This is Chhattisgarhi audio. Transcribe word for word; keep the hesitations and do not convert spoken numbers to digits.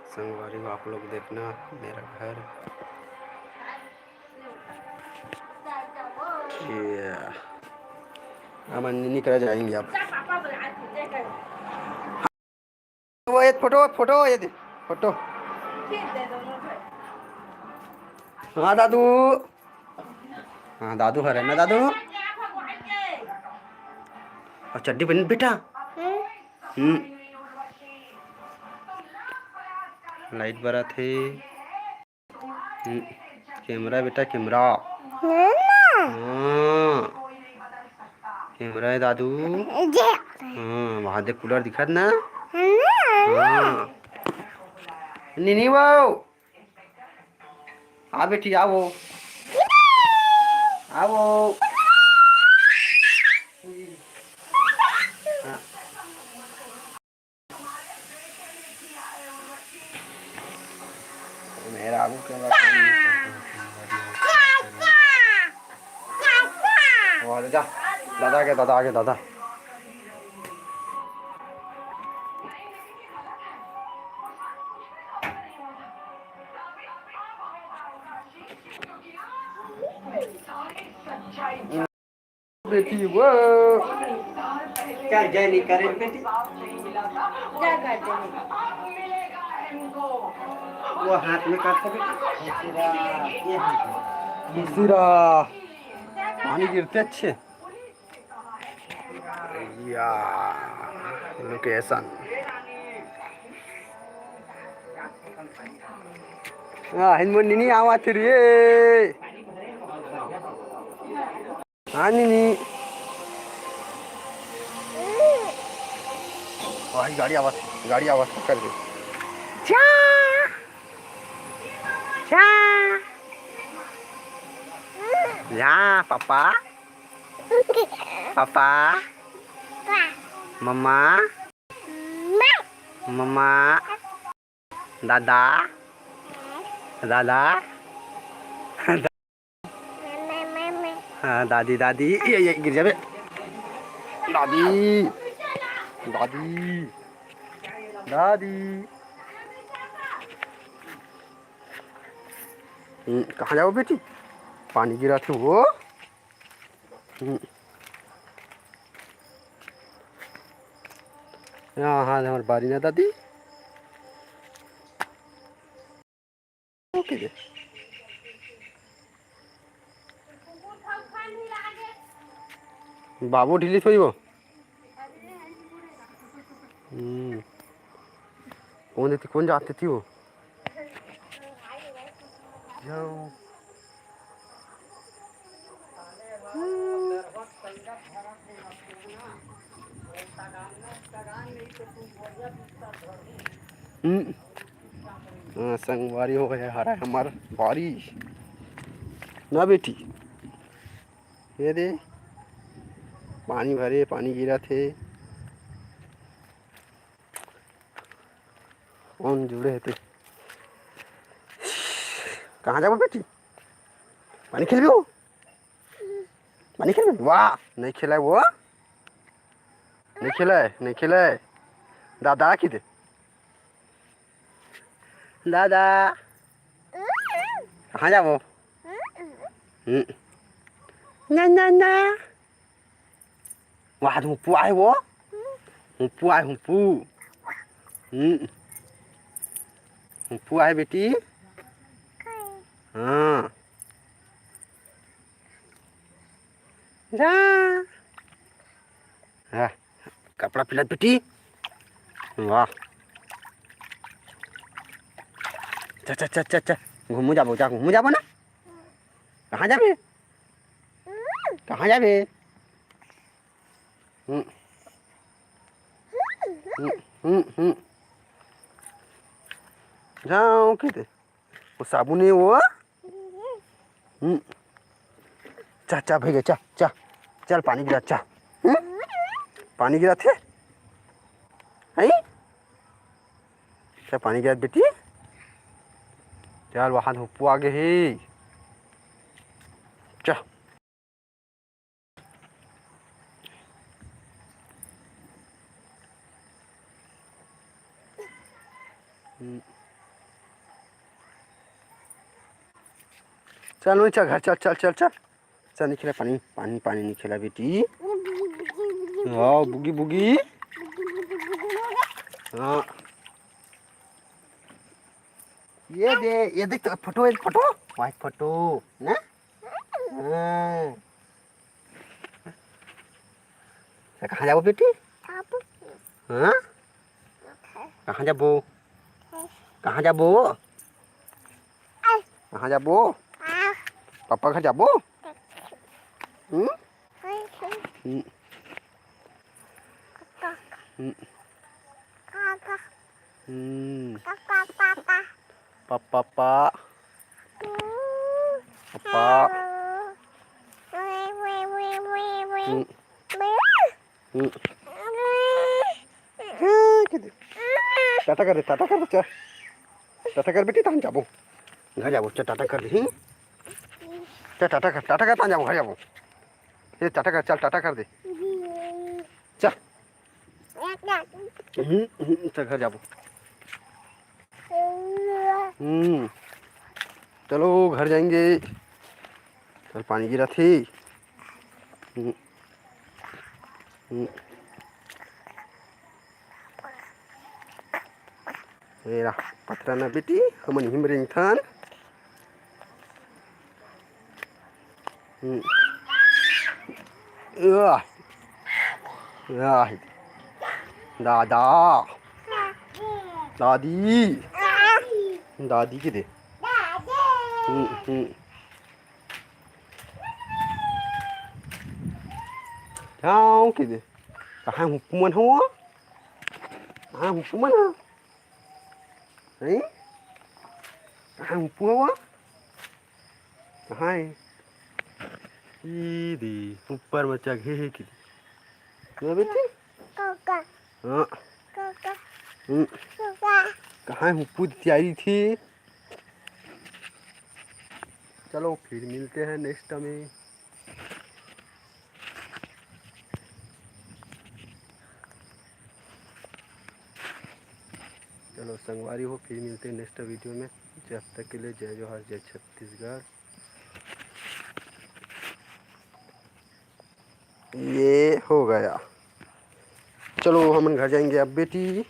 संगवारी हो, आप लोग देखना मेरा घर। ये, अब अन्नी करा जाएंगे अब। वो ये फोटो, फोटो, ये दे, फोटो। हाँ दादू, हाँ दादू हरे ना दादू। और चड्डी पहन बेटा। हम्म। लाइट बरत हे। हम्म, कैमरा बेटा, कैमरा। हाँ। कैमरा है दादू। हाँ, वहाँ देख, कूलर दिखत ना। हाँ। नीनी वो। आ बेटी, आओ। आओ। हाँ। मेरा आगू कैमरा काम नहीं करता। वो आ जा, दादा आ गया, दादा आ गया, दादा। बेटी वो। क्या जय नहीं करे बेटी? वो हाथ में काट सके। सिरा, ये हाथ में। सिरा। पानी गिरते अच्छे। या, लोकेशन। हाँ, हिन मोर नीनी आवत रे। हाँ, नीनी। भाई, गाड़ी आवत, गाड़ी आवत, पकड़ ले। जा, जा। जा, पापा। पापा। मम्मा। मम्मा। दादा। दादा। हाँ, दादी, दादी। ये, ये, गिर जाबे। दादी। दादी। दादी। हम्म, कहाँ जाबो बेटी? पानी गिरत हे वो। हम्म। यहाँ, हाँ, हमार बारी ना दादी। ओके दे। बाबू ढीली थोड़ी वो। हम्म। कौन देती, कौन जाती थी वो? जाओ। हम्म। हाँ, संगवारी हो गया, हरा हमार बारिश ना बेटी। ये दे, पानी भरे, पानी गिरत हे। कौन जुड़े हे ते? कहाँ जाबो बेटी? पानी खेलबो? पानी खेलबो? वाह, नहीं खेला वो। नहीं खेला है, नहीं खेला है। दादा की दे। दादा। कहाँ जाबो? हम्म। ना, ना, ना। वाह, हुप्पू आए वो। हुप्पू आए, हुप्पू। हम्म। हुप्पू आए बेटी। हाँ। जा। हाँ, कपड़ा पिला बेटी। वाह। चा, चा, चा, चा, चा। घूमू जाबो, जा, घूमू जाबो ना। कहाँ जाबे? कहाँ जाबे? हम्म। हम्म, हम्म, हम्म। जाओ, के दे। वो साबुन है वो? हम्म। चा, चा, भैया, चा, चा। चल, पानी गिरा, चा। हम्म? पानी गिरा थे? हैं? चा, पानी गिरा, बेटी? चल, वहाँ धूप आ गए ही। चा। हम्म। चल नोनी, चल घर, चल, चल, चल, चल। चल, नहीं खेला पानी, पानी, पानी नहीं खेला बेटी। हाँ, बुगी, बुगी। हाँ। ये दे, ये देख तो फोटो, ये फोटो, भाई फोटो, ना? हाँ। तो कहाँ जाबो बेटी? हाँ? कहाँ जाबो? कहाँ जाबो? कहाँ जाबो? पापा घर जाबो? हम्म? हम्म। हम्म। हम्म। पापा, पापा। पापा, पापा। पापा। हम्म। हम्म। हाँ, कह दे। टाटा कर दे, टाटा कर दे, चल। टाटा कर बेटी, तहन जाबो। घर जाबो, चल, टाटा कर दे। हम्म। चल, टाटा कर, टाटा कर, तहन जाबो, घर जाबो। ये टाटा कर, चल, टाटा कर दे। चल। हम्म, हम्म, चल, घर जाबो। हम्म, चलो, घर जाएंगे। चल, पानी गिरा थी। हम्म, हम्म। ए रा, पथरा ना बेटी, हमन हिम रेंगथन। हम्म। आह। आह। दादा। दादी। दादी के दे। हम्म, हम्म। ठाव के दे। कहाँ हुक्मन हो? कहाँ हुक्मन हो? हैं? कहाँ हुक्मन हो? कहाँ है? ई दे, ऊपर में चघे हे कि दे? ना बेटी? काका। हाँ। काका। हम्म। काका। कहाँ हुप्पू तैयारी थी? चलो, फिर मिलते हैं नेक्स्ट में। चलो संगवारी हो, फिर मिलते हैं नेक्स्ट वीडियो में। जब तक के लिए जय जोहार, जय छत्तीसगढ़। ये हो गया, चलो हमन घर जाएंगे अब बेटी।